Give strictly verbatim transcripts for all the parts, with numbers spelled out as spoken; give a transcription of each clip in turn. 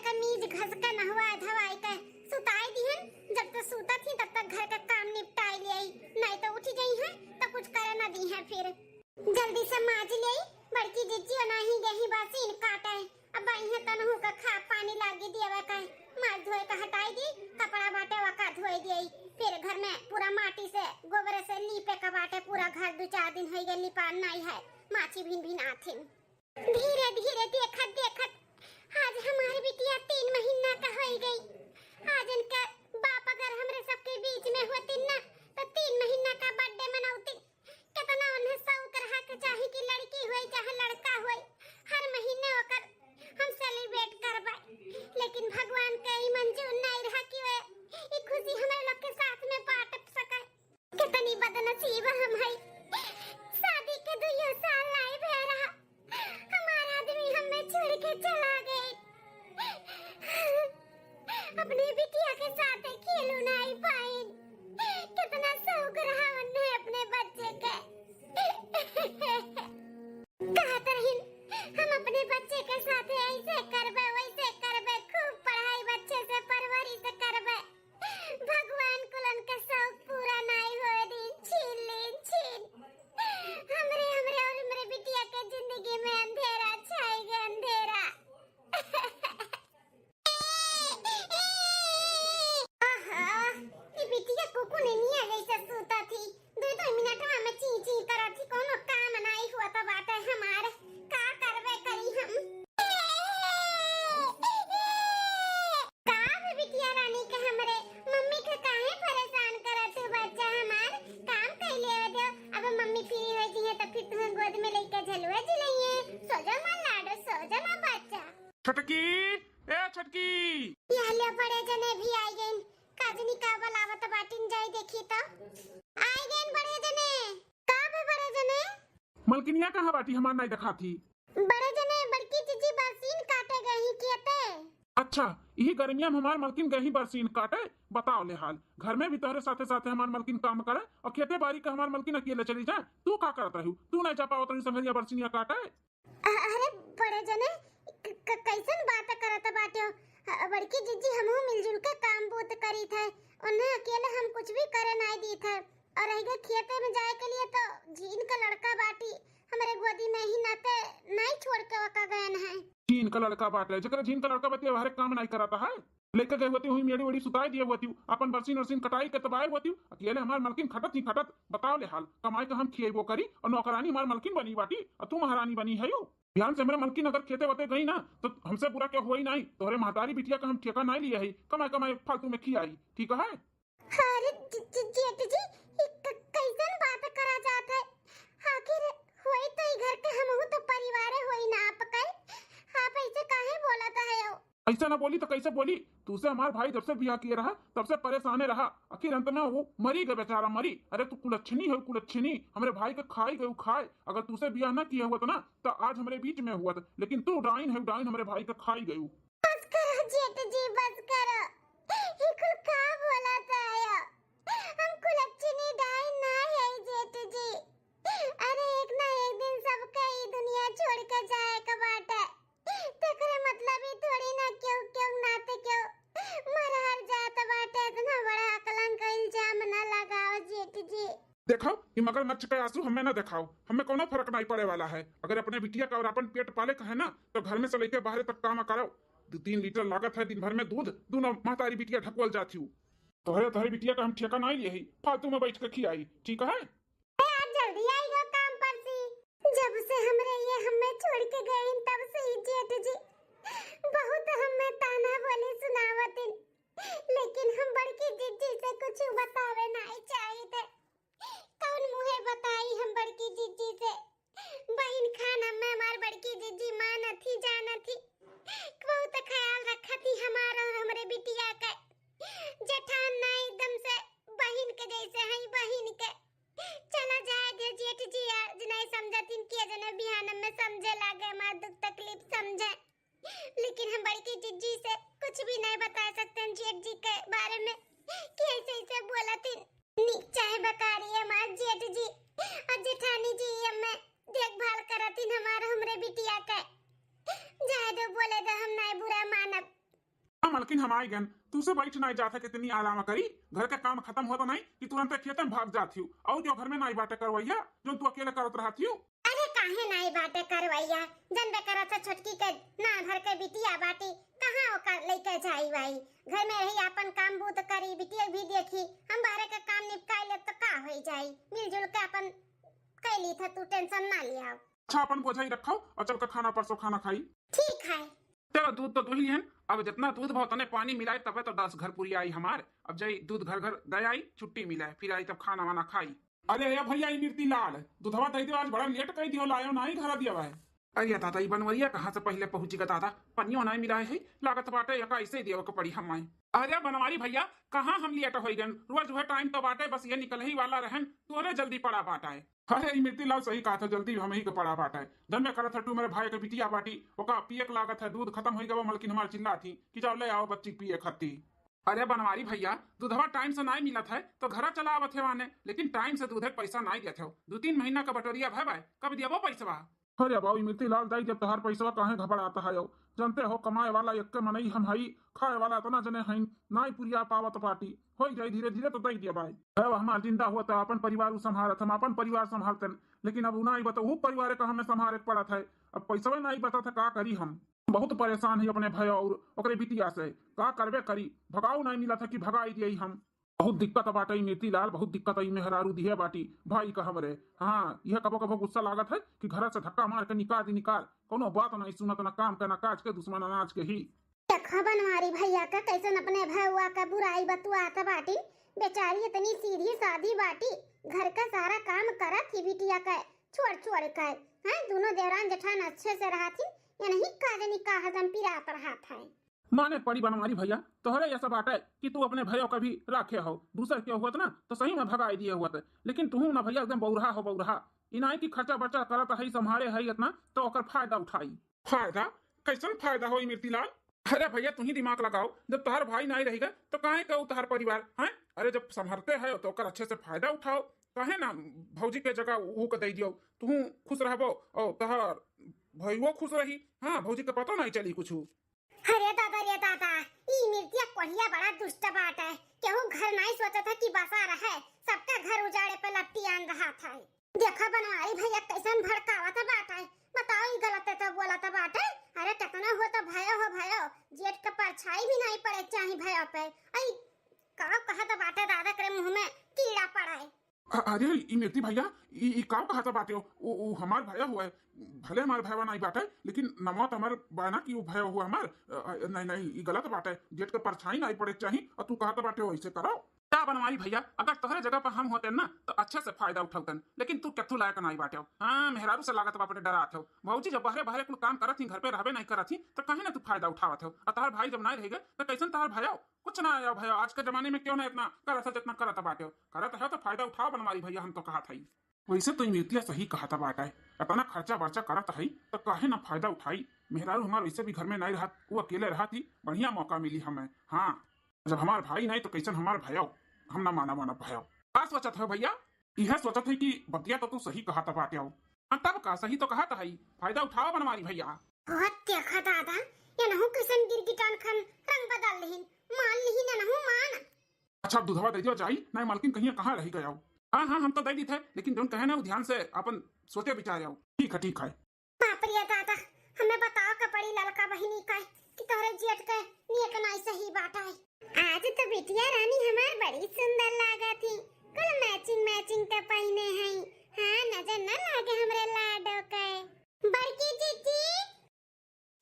कमीज घस के नहवा धवाई के सुताई दिहन। जब तक सूतत ही तब तक घर का काम निपटाई लियाई, नहीं तो उठ गई है तो कुछ करे न दी है। फिर जल्दी से माज लियाई, बड़की जिज्जी ओनाही गही बासीन काटे। अब आई है तनहू का खा पानी लागी दियावा का, माज धोए का हटाई दी, कपड़ा बाटे वका धोए दियाई। फिर घर में पूरा माटी से गोबर से लीपे का बाटे, पूरा घर दो चार दिन होई गए लिपान नहीं है, माछी भिन भिन आथिन। धीरे धीरे देखत देखत आज हमार बिटिया तीन महीना का होई गई। आज इनका बाप अगर हमरे सबके बीच में होतिन ना तो तीन महीना का बर्थडे मनौतिन। कितना उन्हें शौक रहा के चाहे कि लड़की होई चाहे लड़का होई, हर महीने ओकर हम सेलिब्रेट करबे। लेकिन भगवान के ई मंजूर नहीं रहा कि वे ई खुशी हमें लोग के साथ में बांट सके। कितनी बदनसीब हम है, शादी के दुइयो साल नहीं भे रहा, हमार आदमी हमें छोड़ के चला गए। अपने बिटिया के साथ खेलू नहीं पाइन। कितना शौक रहा उन्हें अपने बच्चे के। कहत रहिन, हम अपने बच्चे के साथ ऐसे करबे, वैसे करबे, खूब पढ़ाई अच्छे से परवरिश करबे। भगवान कुलन के शौक पूरा नहीं होए दिन, छीन लीन, छीन। हमरे, हमरे और हमरे बिटिया के जिंदगी में अंधेरा छाई गए, अंधेरा। आहा, ई बिटिया कुकुनिया जैसे सूता थी। दो दो मिनटवा में ची ची करत थी, कोनो काम नाई हुआ तो बाटे हमार। का करबे करी हम? का बे बिटिया रानी के हमरे मम्मी के काहे परेशान करत हो बच्चा हमार? काम कर ले दो। अब मम्मी फ्री हो गई है तो फिर तुम्हें गोद में लेके झलुआ झुलाइए। सो जा माँ लाडो, सो जा माँ बच्चा। छोटकी, ए छोटकी। ये ले बड़े जने भी आई गइन। काजनी का बुलावत बाटिन, जाई देखी तो। आई गइन बड़े जने। का बे बड़े जने? मलकिनिया कहाँ बाटी? हमार नाई देखात ही। बड़े जने बड़की जिज्जी बरसीन काटे गई खेते। अच्छा, यही गर्मिया में हमार मलकिन गई बरसीन काटे? बताओ ले हाल, घर में भी तोहरे साथे साथे हमार मलकिन काम करे और खेते बारी का हमार मलकिन अकेले चली जाए। तू का करत रहू? तू नहीं जा पावत रहू संगरिया बरसीनिया काटे? अ-, अरे बड़े जने, क-, क-, कैसन बात करत बाटे हो? अ, बड़की जिज्जी हमहू मिलजुल के काम बूत करी थे, उन्हें अकेले हम कुछ भी करे नाई दी थे। और रह गए खेते में जाए के लिए तो झीन का लड़का बाटी, हमरे गोदी में ही नाते नाई छोड़ के वका गयन है। झीन का लड़का बाटे, जकरा झीन का लड़का बाटे, हरे काम नाई कराता है। लेके गए होती हुई मेड़ी वेड़ी सुताई दिए होती, अपन बरसीन वरसीन कटाई के तबाय होती। अकेले हमार मलकिन खटत ही खटत, बताओ ले हाल, कमाई का हम खिएबो करी और नौकरानी हमार मलकिन बनी बाटी और तू महारानी बनी है यू। बिहान से हमरे मलकिन अगर खेते वते गई ना तो हमसे बुरा क्या हुआ ही नहीं। तोहरे महतारी बिटिया का हम ठेका नहीं लिया है, कमाई कमाई फालतू में खियाई, ठीक है? अरे ज-, ज-, जेठ जी, ई क-, कैसन बात करा जात है? आखिर होई तो ई घर के हमहू तो परिवारे होई ना आपके। आप ऐसे काहे बोलत है हो? ऐसा ना बोली तो कैसे बोली? तू से हमार भाई जब से बियाह किए रहा तब से परेशाने रहा। आखिर अंत में वो मरी गए बेचारा, मरी। अरे तू कुलच्छनी है, कुलच्छनी, हमरे भाई के खाई गयू खाए। अगर तू से बियाह ना किए हुआ ना तो आज हमरे बीच में हुआ, लेकिन तू डाइन है, डाइन हमरे भाई के खाई गयू। बस करो जेठ जी, बस करो। ई कुल का बोलत आया? हम कुलच्छनी डाइन ना है जेठ जी। अरे एक ना एक दिन सबके ई दुनिया छोड़ के जाए के बाटे। तेकरे मतलब ई थोड़ी ना क्यों, क्यों नाते क्यों मर हर जात बाटे। इतना बड़ा कलंक इल्जाम ना लगाओ जेठ जी। देखो, ई मगरमच्छ के आंसू हमें ना देखाओ, हमें कोनो फर्क नहीं पड़े वाला है। अगर अपने बिटिया का और अपन पेट पाले का है ना, तो घर में से लेके बाहर तक काम कराओ। दो तीन लीटर लागत है दिन भर में दूध, दोनों महतारी बिटिया ढकवल जात हूँ। तोहरे, तोहरे बिटिया का हम ठेका नहीं लिए ही, फालतू में बैठ के खियाई, ठीक है? ए, आज जल्दी आई हो काम पर से। जब से हमरे ये हमें छोड़ के गए तब से ही जेठ जी बहुत हमें ताना बोले सुनावतिन, लेकिन हम बड़की जिज्जी से कुछ बतावे नहीं चाहिए थे। कौन मुँहे बताई हम बड़की जिज्जी से? बहिन खान हमें हमार बड़की जिज्जी मानत ही जानत ही, बहुत ख्याल रखत ही हमार और हमरे बिटिया के। जेठान ना एकदम से बहिन के जैसे है, बहिन के। चला जाए दे जेठ जी, आज नहीं समझतिन, के जने बिहान में समझे लागे, हमार दुख तकलीफ समझे। लेकिन हम बड़की जिज्जी से कुछ भी नहीं बता सकते हैं जेठ जी के बारे में कि ऐसे ऐसे बोलतिन। नीक चाहे बकारी हमार जेठ जी और जेठानी जी हमें देखभाल करतिन हमार हमरे बिटिया के। जाए दो, बोले दो, हम नहीं बुरा मानब। मलकिन हम आई गन, तू से बैठ नाई जात है, कितनी आराम करी। घर के काम खतम होत नाई कि तुरंते खेते में भाग जात हियो। और जो घर में नाई बाटे करवैया, जो तू अकेले करत रहत हियो। अरे काहे नाई बाटे करवैया, जनबे करत है छोटकी के नान भर के बिटिया बाटी, कहाँ ओकर लइके जाई वाई। घर में रही, आपन काम बूत करी, बिटिया भी देखी, हम बाहरे के काम निपटाई लेब तो का होई जाई, मिलजुल के अपन कैली था, तू tension ना लियाव। अच्छा, अपन बोझा ही रखाओ और चल के खाना परसो खाना खाई। ठीक है। चलो, दूध तो दुही लिहन, अब जितना दूध भा उतने पानी मिलाए, तबे तो दस घर पूरी आई हमार। अब जाई दूध घर घर दे आई, छुट्टी मिले, फिर आई तब खाना वाना खाई। अरे ए भैया, ई मिर्ती लाल, दूधवा दे दियो, आज बड़ा late कर दियो, लायो नाई घर दिया है। अरे दादा, ई बनवरिया कहाँ से पहिले पहुँची गा दादा, पनियो नाई मिलाए है, लागत बाटे एका ऐसे ही देवे के पड़ी हमारे। अरे बनवारी भैया, कहाँ हम late होई गन, रोज वह time तो बाटे, बस ये निकल ही वाला रहन, तोरे जल्दी पड़ा बाटा है। अरे, ई मिर्ती लाल सही कहत है, जल्दी हम ही के पड़ा बाटा है। जनबे करत है, तू मेरे भाई के बिटिया बाटी, ओका पिए के लागत है, दूध खतम होई गवा, मलकिन हमार चिल्लात ही कि जाओ ले आओ बच्ची पिए खाती। अरे बनवारी भैया, दूधवा time से नाई मिलत है, तो घरा चला आवत है वाने, लेकिन time से दूधे के पैसा नाई देत हो। दू तीन महीना का बटोरिया भय बाय, कब दियाबो पैसवा? अरे बाबू, ई मिर्ती लाल दाई, जब तोहार पैसवा काहे घबरात है हो? जनते हो, कमाए वाला एक मनई हम हई, खाए वाला इतना जने हईन, नाई पुरिया पावत बाटी। होई जाई धीरे धीरे तो दई दिया बाई। अब हमार जिंदा हुआ तो अपन परिवार उ संभारत, हम अपन परिवार संभारतन, लेकिन अब उ नाई बता, उ परिवार का हमें संभारे के पड़त है। अब पैसवे नाई बचत है, का करी हम? बहुत परेशान है अपने भैया और ओकरे बिटिया से, का करबे करी? भगाऊ नाई मिलत है कि भगाई दिए हम। बहुत दिक्कत बाटे ई मिर्ती लाल, बहुत दिक्कत है ई मेहरारू दिहे बाटी भाई का हमरे। हाँ, यह कबो कबो गुस्सा लागत है कि घर से धक्का मार के निकाल दी, निकाल। कोनो बात नाई सुनत, ना काम के, ना काज के, दुश्मन अनाज के ही। देखो बनवारी भैया का कैसन अपने भैया का बुराई बतुआत बाटिन। बेचारी इतनी सीधी साधी बाटी, घर का सारा काम करत ही बिटिया का छोड़ छोड़ के। हैं, दोनों देवरान जेठान अच्छे से रहत ही, ये नहीं का जनी का हरदम पिरात रहत है। माने पड़ी बनवारी भैया, तोहरे ऐसा बाटे कि तू अपने भैया का भी राखे हो, दूसर के हुआ ना तो सही में भगाई दिए हुआ, लेकिन तू ना भैया एकदम बौरहा हो बौरहा। इनाई की खर्चा बर्चा करत है, संभारे है इतना, तो ओकर फायदा उठाई। फायदा? कैसन फायदा होई मिर्ती लाल? अरे भैया, तू ही दिमाग लगाओ, जब तोहार भाई नाई रहेगा तो काहे का उ तोहार परिवार है? अरे जब संभरते है तो ओकर अच्छे से फायदा उठाओ, काहे ना भौजी के जगह ऊ के दे दियो, तू खुश रहबो और तोहार भाईओ खुश रही। हाँ, भौजी के पतो नहीं चली कुछ। अरे दादा रे दादा, ई मिर्तिया कोढ़िया बड़ा दुष्ट बाटे। केहू घर नाई सोचत है कि बसा रहे, सबका घर उजाड़े पे लपटियान रहत है। देखा बनवारी भैया कैसन भड़कावत बाटे, बताओ ई गलत तो बोलत बाटे। अरे केतना हो तो भयो हो भयो, जेठ के परछाई भी नाई पड़े चाही भयो पे। आई का कहत बाटे दादा, करे मुंह में कीड़ा पड़े। अ-, अरे, ई मिर्ती भैया, ई, ई का कहत बाटे हो? उ, उ हमार भैया हुआ है, भले हमार भैया नाई बाटे, लेकिन नमवा तो हमार बा ना कि उ भैया हुआ हमार। अ, अ, नहीं, नहीं, ई गलत बाटे, जेठ के परछाई नाई पड़े के चाही, और तू कहत बाटे हो ऐसे करो। का बनवारी भैया, अगर तोहरे जगह पर हम होते ना, तो अच्छे से फायदा उठावतन, लेकिन तू केथू लायक नाई बाटे हो। हाँ, मेहरारू से लागत बापटे डरात हो। भौजी जब बहरे बहरे कुल काम करत ही, घर पे रहबे नहीं करत ही, तो काहे ना तू फायदा उठावत हो? और तोहर भाई जब नाई रहेगा, तो कैसन तोहर भैया? कुछ ना आया भैया, आज के जमाने में क्यों ना इतना करत है जितना करत बाटे हो। करत है तो फायदा उठाओ बनवारी भैया, हम तो कहत हई। वैसे तो ई मिर्तिया सही कहत बाटे, इतना खर्चा बर्चा करत हई तो काहे ना फायदा उठाई। मेहरारू हमार वैसे भी घर में नहीं रहत, वो अकेले रहत ही, बढ़िया मौका मिली हमें। हाँ, जब हमार भाई नहीं तो कैसन हमार भैया, हम ना माना माना भैया। का सोचत हो भैया? यह सोचत है कि बतिया तो तू सही कहत बाटे हो। हाँ, तब का, सही तो कहत हई, फायदा उठाओ बनवारी भैया। बहुत देखा दादा, ये नहु किसन गिरगिटान खन रंग बदल लिहिन, मान लिहिन नहु मान। अच्छा, अब दूधवा दे दियो जाई, नहीं मालकिन कहिया कहाँ रही गया हो। हाँ, हाँ, हम तो दे दी थे, लेकिन जोन कहे ना, वो ध्यान से अपन सोचे विचारे आओ। ठीक है, ठीक है। बाप रे दादा, हमें बताओ के पड़ी ललका बहिनी का कि तोहरे जेठ के नियत नाई सही बाटा है। आज तो बिटिया रानी हमार बड़ी सुंदर लागा थी, कुल matching matching के पहिने हैं। हाँ, नजर न लागे हमरे लाडो के। बड़की जीजी।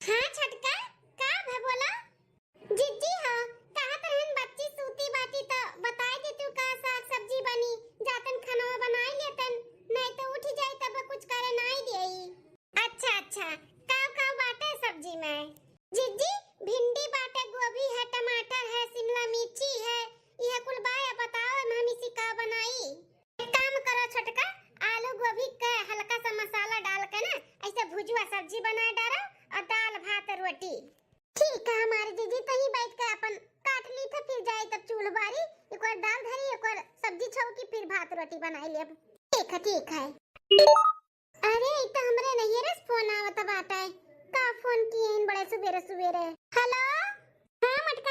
हाँ छोटका, का भा बोला? जीजी हो, कहत रहन बच्ची सूती बाटी तो बताए दे तू का साग सब्जी बनी, जातन खाना बनाए लेतन, नहीं तो उठ जाए तब कुछ करे नाई देई। अच्छा, अच्छा, काव काव बाटे सब्जी में? जीजी, भिंडी बाटे, गोभी है, टमाटर है, शिमला मिर्ची है, यह कुल बाय। बताओ, हम इसी का बनाई? एक काम करो छोटका, आलू गोभी के हल्का सा मसाला डाल के ना ऐसे भुजुआ सब्जी बनाए डालो और दाल भात रोटी। ठीक है हमारी जीजी, तही बैठ के अपन काट ली थे, फिर जाए तब चूल्ह बारी, एक बार दाल धरी, एक बार सब्जी छौकी, फिर भात रोटी बनाई लेब। ठीक है, ठीक है। अरे, ई तो हमरे नैहरे से फोन आवत बाटे। का फोन किए हन बड़े सुबेरे सुबेरे? हेलो, हाँ मटका।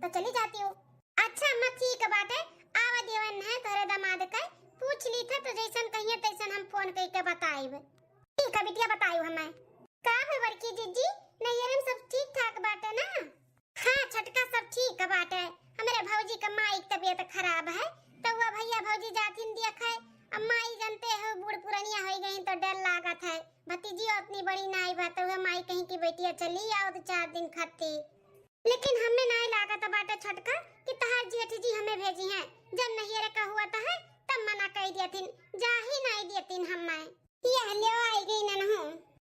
तो चली जातिउ। अच्छा अम्मा, ठीक बाटे, आवा देवन है तोहरे दामाद के, पूछ ली था तो जैसन कहिए तैसन हम फोन कइके बताइब। ठीक है बिटिया, बताइउ हमें। का है बड़की जिज्जी, नैहर में सब ठीक ठाक बाटे ना? हाँ छोटका, सब ठीक बाटे। हमरे भौजी के माई के तबीयत खराब है, तो वह भैया भौजी जातिन देखे। अब माई जानते हो, बूढ़ पुरनिया हो गई तो डर लागत है। भतीजी उतनी बड़ी नाई बा, तो वह माई कहीं की बेटिया चली आओ दो चार दिन खाती। लेकिन हमें नाई लागत बाटे छोटका कि तहार जेठ जी हमें भेजी हैं। जब नैहरे का हुआ तो है, तब मना कई दियथिन, जा ही नाई दियथिन हमें। यह लो आई गई ननहू।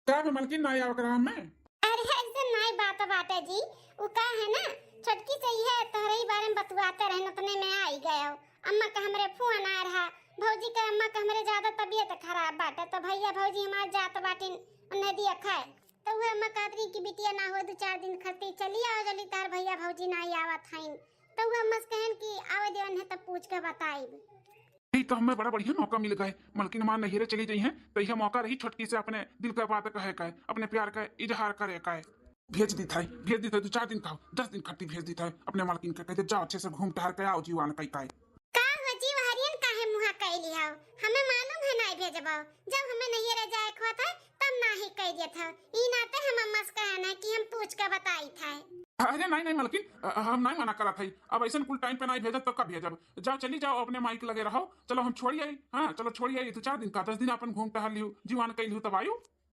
का बे मलकिन, नाई आवा करा हमें? अरे ऐसे नाई बात बाटे जी, उ का है ना, छोटकी से यह तोहरे ही बारे में बतुआते रहन, उतने में आई गयो। अम्मा का हमरे फोन आ रहा, भौजी के अम्मा का हमरे ज्यादा तबीयत खराब बाटे, तो भैया भौजी हमार जात बाटिन उन्हें दिया खाए। तो वह अम्मा कहत रही कि बिटिया ना हो, दो चार दिन खती चली आओ, जल्दी तार भैया भौजी नाई आवत हईन। तो वह अम्मा से कहन कि आवे देवन है तब पूछ के बताइब। ई तो हमें बड़ा बढ़िया मौका मिल गए, मलकिन हमार नैहरे चली जइहैं, तो यह मौका रही छोटकी से अपने दिल का बात कहे का, अपने प्यार का इजहार करे का। भेज दी था, भेज दी था, दो चार दिन का, दस दिन खती भेज दी था, अपने मलकिन के कह दे, जाओ अच्छे से घूम टहर के आओ जीवान कई का। का हो जीवहरियन, काहे मुहा कैली हो? हमें मालूम है नाई भेजबो, जब हमें नैहरे जाए के होत है तब नाही कह देत हो। ई नाते हम अम्मा से कहन है कि हम पूछ के बताई था। अरे नहीं नहीं मलकिन, अ, हम नहीं मना करत है, अब ऐसन कुल टाइम पे नहीं भेजब तो कब भेजब? जाओ चली जाओ, अपने माई के लगे रहो। चलो हम छोड़ी आई, हाँ चलो छोड़ी आई, दो चार दिन का, दस दिन अपन घूम टहर लिहू, जीवान कई लिहू तब आयु।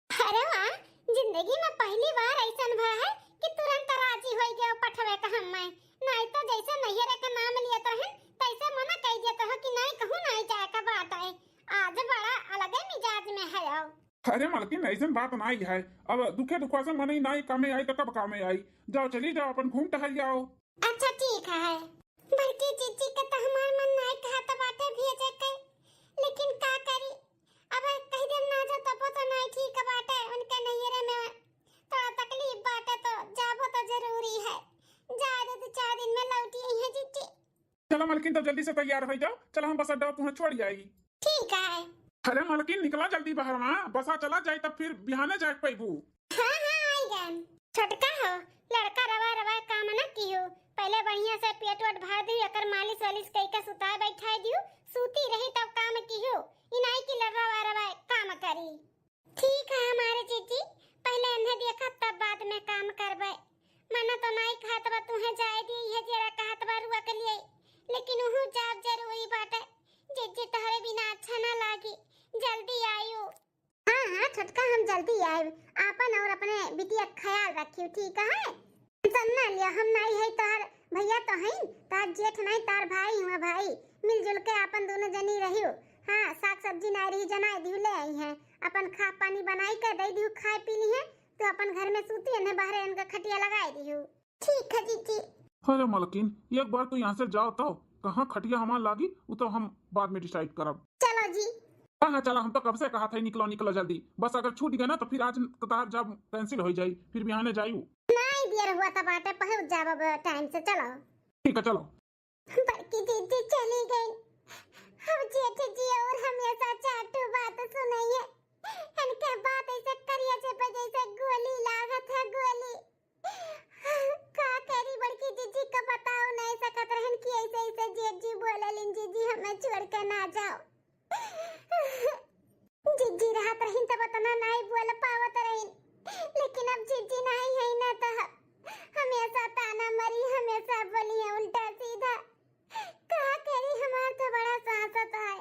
अरे वाह, जिंदगी में पहली बार ऐसन भा है कि तुरंत राजी होई गयो पठवे का हम्मे। नहीं तो जैसे नैहरे का नाम लियत रहन, तैसे मना कई देत हो कि नहीं कहूँ नहीं जाए का बात है। आज बड़ा अलगे मिजाज में है हो। अरे मलकिन, ऐसन बात नहीं है, अब दुखे दुखवा से मनई नहीं कामे आई तो कब कामे आई? जाओ चली जाओ, अपन घूम टहल जाओ। अच्छा ठीक है। बड़की जीजी के तो हमार मन नहीं कहत बाटे भेजे के, लेकिन का करी, अब कह देम ना जाओ तबो तो नहीं ठीक बाटे, उनके नैहरे में थोड़ा तकलीफ बाटे तो जाबो तो जरूरी है। जा दे दो चार दिन में लौटी आई है जीजी। चलो मलकिन, तब जल्दी से तैयार हो जाओ, चलो हम बस अड्डा तुम्हें छोड़ आई। ठीक है। अरे मलकिन, निकला जल्दी बाहर, वहाँ बसा चला जाए तब फिर बिहाने जाए पैबू। हाँ हाँ आई गन। छोटका हो, लड़का रवा रवा काम न कियो, पहले बढ़िया से पेट वेट भर दियो, एकर मालिश वालिश कई के सुताए बैठाए दियो, सूती रही तब काम कियो, इनाई की लड़वा रवा काम करी। ठीक है हमारे जीजी, पहले इन्हें देखब तब बाद में काम करबे। मना तो नाई कहत बा तुहे जाए दी, इहे जरा कहत बा रुआ के लिए, लेकिन उहू जाब जरूरी बाटे। जीजी तोहरे बिना अच्छा ना लागी, जल्दी आयु। हाँ हाँ छोटका, हम जल्दी आयब। आपन और अपने बिटिया के ख्याल रखियो, ठीक है? टेंशन ना लिया, हम नाई है तोहर भैया तो हैं, तोहर जेठ नाई, तोहर भाई हुआ भाई, मिलजुल के आपन दोनों जनी रहियो। हाँ साग सब्जी नाई रही जनाए दियो ले आई हैं, अपन खा पानी बनाई के दे दियो खाए पी ली हैं, तो अपन घर में सूती है बाहरे इनका खटिया लगाए दियो। ठीक है जीजी। अरे मलकिन, एक बार तू यहाँ से जाओ तो, कहाँ खटिया हमार लागी, वो तो हम बाद में डिसाइड करब। चलो जी। हाँ हाँ चला, हम तो कब से कहा था निकलो निकलो जल्दी, बस अगर छूट गया ना तो फिर आज कतार जब कैंसिल हो जाई, फिर बिहाने जाई। नहीं देर हुआ था बाटे, पहुँच जाब अब टाइम से, चलो। ठीक है चलो। बड़की जीजी चली गई, अब जेठ जी और हमेशा चाटू बात सुनाइए, इनके बात ऐसे करिया से जैसे गोली लागत है, गोली। का करी बड़की जीजी का बताओ नहीं सकत रहन कि ऐसे ऐसे जेठ जी बोलेलिन, जीजी हमें छोड़ के ना जाओ। जीजी रहत रहिन तब उतना नहीं बोल पावत रहिन, लेकिन अब जीजी नहीं है ना तो हमेशा ताना मरी, हमेशा बोली है उल्टा सीधा। का करी हमार तो बड़ा सांसत है।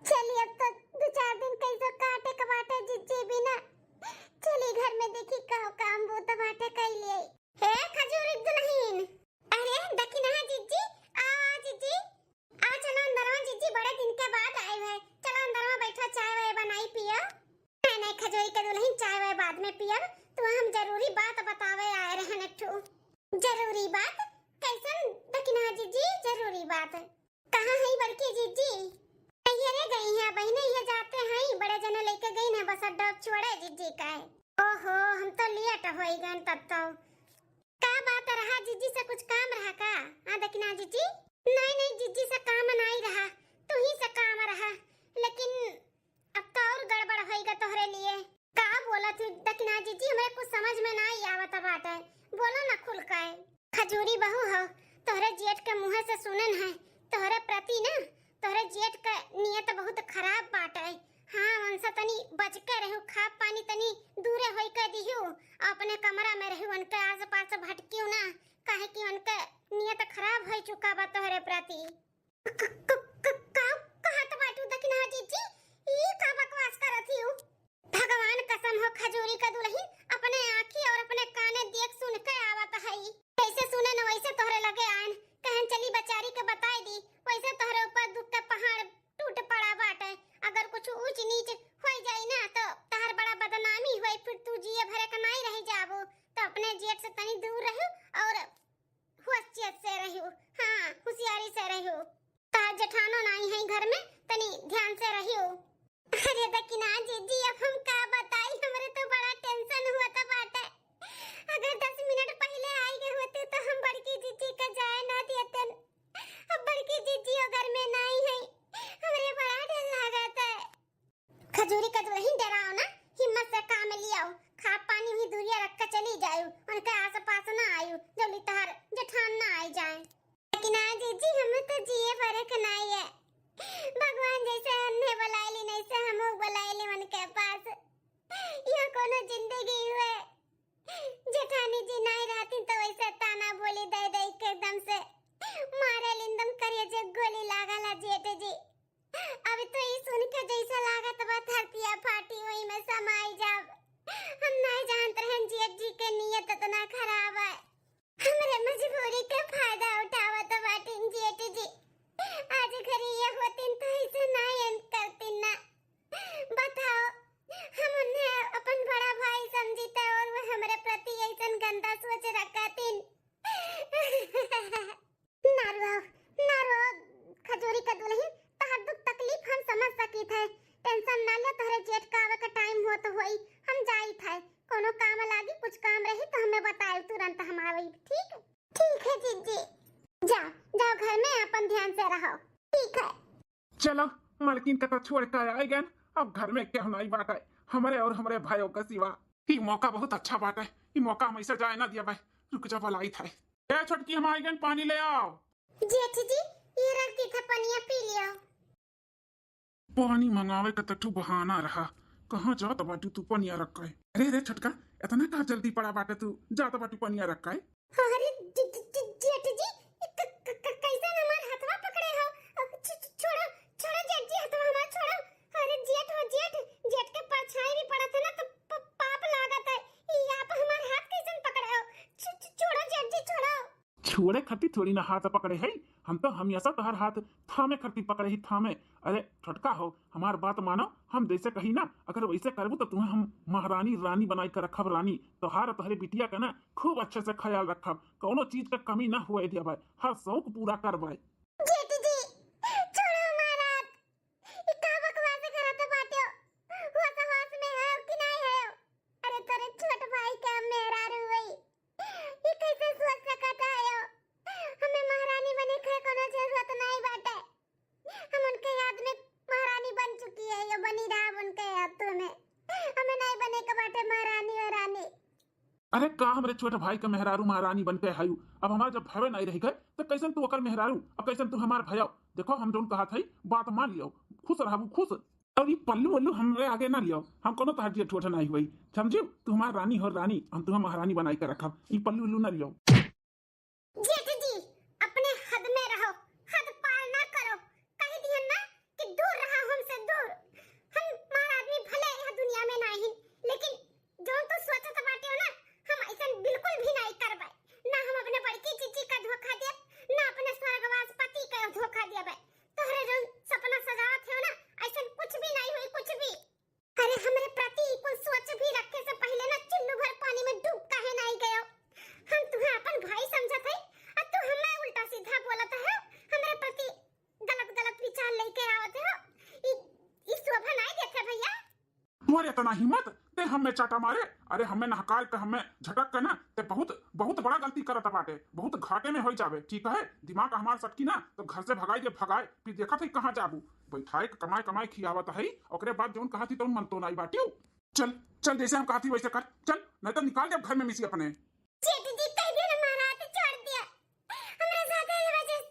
चली अब तो दो चार दिन कैसो काटे के बाटे जीजी बिना। चली घर में देखी का काम वो तो बाटे कैलिए। हे खजूरी दुल्हन, अरे दखिना जीजी, आ जीजी, आ चला अंदरवा जीजी, बड़े दिन के बाद आए है, चला अंदरवा बैठा चाय वाय बनाई पिया। नहीं नहीं खजूरी के दुल्हन, चाय वाय बाद में पियब, तो हम जरूरी बात बतावे आए रहन एक ठो। जरूरी बात? कैसन दखिना जीजी जरूरी बात? कहाँ है बड़की जीजी? नैहरे गई हैं बहिने, ये जाते हैं, बड़े जने लेके गई हैं बस अड्डा छोड़े जीजी का है। ओहो, हम तो लेट हो गए तब तो। का बात रहा जीजी से, कुछ काम रहा का? हाँ दखिना जीजी। नहीं नहीं जीजी से काम नहीं रहा, तू ही से काम रहा, लेकिन अब तो और गड़बड़ होइगा तोहरे लिए। का बोलत ही दखिना जीजी, हमरे कुछ समझ में ना ही आवत बाटे, बोलो ना खुल के। खजूरी बहू हो, तोहरे के मुँह से सुनन है, तोहरे प्रति ना, तोहरे जेठ के नियत बहुत खराब बाटे। हाँ, उनसे तनी बच के रहू, खा पानी तनी दूरे होई के दिहू, अपने कमरा में रहू, उनके आसपास भटकियो ना, काहे कि उनके नियत खराब हो चुका बा तोहरे प्रति। क-, क-, क-, का कहत बाटू दखिना जीजी? ई का बकवास करत हियू? भगवान कसम हो खजूरी का दुलहिन, अपने आँखी और अपने काने देख सुन के आवत हई। जैसे सुने न वैसे तोहरे लगे आयन, कहन चली बचारी के बताई दी, वैसे तोहरे ऊपर दुख के पहाड़ टूट पड़ा बाटे। अगर कुछ ऊंच नीच होई जाई ना तो तहर बड़ा बदनामी होई, फिर तू जिए भरे के नाई रह जाबू। तो अपने जेठ से तनी दूर रहू और होशियत से रहियो, हाँ, होशियारी से रहियो। तार जेठानो नाई है घर में, तनी ध्यान से रहियो। अरे दखिना जीजी, अब हम का बताई, हमरे तो बड़ा टेंशन हुआ था बाटे। अगर दस मिनट पहले आई गए होते तो हम बड़की जीजी का जाए ना देते। अब बड़की जीजी वो घर में नाई है, हमरे बड़ा डर लागत है। खजूरी का दुलहिन, डराओ ना, हिम्मत से काम लियाओ, खा पानी वही दूरिया रख के चली जायु, उनके आस पास ना आयु, जल्दी तहर जेठान ना आई जाए। लेकिन आज जीजी, हमें तो जिए फर्क नहीं है, भगवान जैसे उन्हें बुलाए ली, नहीं से हम बुलाए ली उनके पास। यह कोनो जिंदगी हुए? जेठानी जी नहीं रहती तो वैसे ताना बोली दे दे के एकदम से मारे लिंदम करिए जे गोली लागल है जेठ जी। अब तो ई सुन के जैसा लागत बा धरतिया फाटी वही में समाई जाब। हम नहीं जानत रहन जेठ जी के नियत इतना खराब है। हमरे मजबूरी के फायदा उठावत बाटिन जेठ जी। आज घरी ये होतिन तो ऐसे नहीं एन करतिन ना। बताओ, हम उन्हें अपन बड़ा भाई समझित और वो हमरे प्रति ऐसन गंदा सोच रखतिन। ना रो, ना रो, खजूरी का दुलहिन, तहर दुख तकलीफ हम समझ सकित है। टेंशन ना ले, तोहरे जेठ का आवे का टाइम होत होई, हम जाइत है। कोनो काम लागी, कुछ काम रही तो हमें बताए, तुरंत हम आवे, ठीक? ठीक है जीजी, जा, जाओ घर में अपन ध्यान से रहो, ठीक है। चलो, मलकिन का तो छोड़ के आए गन, अब घर में केहू नहीं बाटे, हमरे और हमरे भाइयों के सिवा। ई मौका बहुत अच्छा बाटे, ई मौका हम ऐसे जाए ना दिया भाई। रुक जा, बलाइत है। ए छोटकी, हम आए गन, पानी ले आओ। जेठ जी, ये रख दी था पनिया, पी लियो। पानी मंगावे का तठू बहाना रहा, कहाँ जात बाटू तू पनिया रख के? अरे रे छोटका, इतना का जल्दी पड़ा बाटे तू, जात बाटू पनिया रख के? अरे ज-, ज-, ज-, जेठ जी, क-, क-, क-, कैसन हमार हथवा पकड़े हो? अ, छ-, छ-, छोड़ो, छोड़ो जेठ जी, हथवा हमार छोड़ो। अरे जेठ हो जेठ, जेठ के परछाई भी पड़त है ना तो प-, पाप लागत है। ई आप हमार हाथ कैसन पकड़े हो? छ-, छ-, छोड़ो जेठ जी, छोड़ो। छोड़े खातिर थोड़ी ना हाथ पकड़े है, हम तो हमेशा तोहार हाथ थामे खातिर पकड़े ही, थामे। अरे छोटका हो, हमार बात मानो, हम जैसे कही ना, अगर वैसे करबू तो तुम्हें हम महारानी रानी बनाई के रखब, रानी। तोहार, तोहरे बिटिया का ना खूब अच्छे से ख्याल रखब, कौनो चीज का कमी ना हुए देबै, हर शौक पूरा करबै। जेठ जी, छोड़ो हमार हाथ। ई का बकवास करत बाटे? होश होश में हो कि नहीं हो? अरे तोरे छोट भाई का मेहरारू हुई, ई कैसे सोच सकत है हो? हमें महारानी बने के कोनो जरूरत नहीं बाटे। हम उनके याद में महारानी बन चुकी है, यो बनी रहा उनके याद में। हमें नहीं बने के बाटे महारानी और रानी। अरे का हमरे छोट भाई के मेहरारू महारानी बन के आयु? अब हमार जब भवे नहीं रह गए तो कैसन तू ओकर मेहरारू और कैसन तू हमार भयव? देखो हम जौन कहत हई बात मान लियो, खुश रहबू खुश। और ई पल्लू वल्लू हमरे आगे ना लियो, हम कोनो तोहार जेठ ओठ नहीं हुई, समझियो? तू हमार रानी हो रानी, हम तुम्हें महारानी बनाई के रखब, ई पल्लू वल्लू ना लियो। जेठ जी, अपने हद में रहो, हद पार ना करो। कह दिहन ना कि दूर रहा हमसे दूर। हम मार आदमी भले यह दुनिया में ना ही, लेकिन जौन तू सोचत बाटे हो ना, हम ऐसन बिल्कुल भी नहीं करबे। ना हम अपने बड़की जीजी का धोखा देब, ना अपने स्वर्गवास पति का धोखा देबे। तोहरे जौन सपना सजावत हो ना, ऐसन कुछ भी नहीं हुई, कुछ भी। अरे, हमरे प्रति ई कुल सोच भी रखे से पहिले ना चुल्लू भर पानी में डूब काहे नाई गयो? हम तुहे अपन भाई समझत हई, आ तू हमें उल्टा सीधा बोलत हो, हमरे प्रति गलत गलत विचार लेके आवत हो। ई, ई शोभा नाई देत है भैया। तोर इतना हिम्मत, ते हमें चाटा मारे? अरे, हमें नहकाए के, हमें झटक के ना, ते बहुत, बहुत बड़ा गलती करत बाटे, बहुत घाटे में होई जावे, ठीक है? दिमाग हमार सटकी ना, तो घर से भगाई दे, भगाए, फिर देखत है कहाँ जाबू। बैठाए के कमाए कमाए खियावत हई, ओकरे बाद जौन कहत ही तौन मनतो नाई बाटियो। चल, चल, जैसे हम कहत ही वैसे कर, चल, नहीं तो निकाल देब घर में मिसी अपने। जेठ जी, कह दिया ना, हमारा हाथ छोड़ दिया, हमरा साथे ये वजह